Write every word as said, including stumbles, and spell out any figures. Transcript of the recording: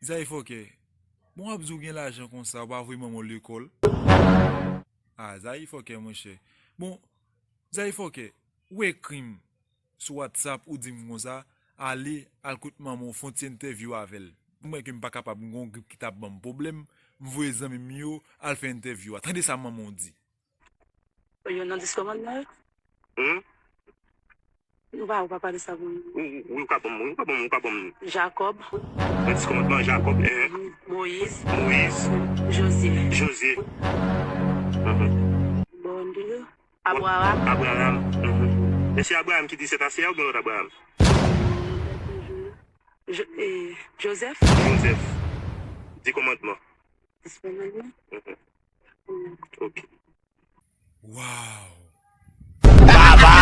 Zay fòkè, bon, w ap di w gen lajan konsa, ou pa voye manman w lekòl? Ah, Zay fòkè, monchè. Bon, Zay fòkè, ou ekri m sou WhatsApp, ou di m konsa, ale, al kot manman w, fè yon ti entèvyou avè l. Mwen ke m pa kapab, m gen yon grip ki t ap ban m pwoblèm, m voye zanmi m yo al fè entèvyou a. Tande sa manman w di. Yo nan dis kòmandman yo? Hmm? Nou pa, ou pa pale sa pou mwen. Wi, wi, wi, ou ka ban m, wi, ou ka ban m, ou ka ban m. Jacob. Nan dis kòmandman, Jacob, eh. Moïse. Moïse. José. José. Mhm. Bon, di yo. Abraham. Abraham. Mhm. E se Abraham ki disèt a se a oubyen lòt Abraham? Jo- eh, Joseph. Joseph. Dis kòmandman. Dis kòmandman. Mhm. Mm. Ok. Wow! Baba!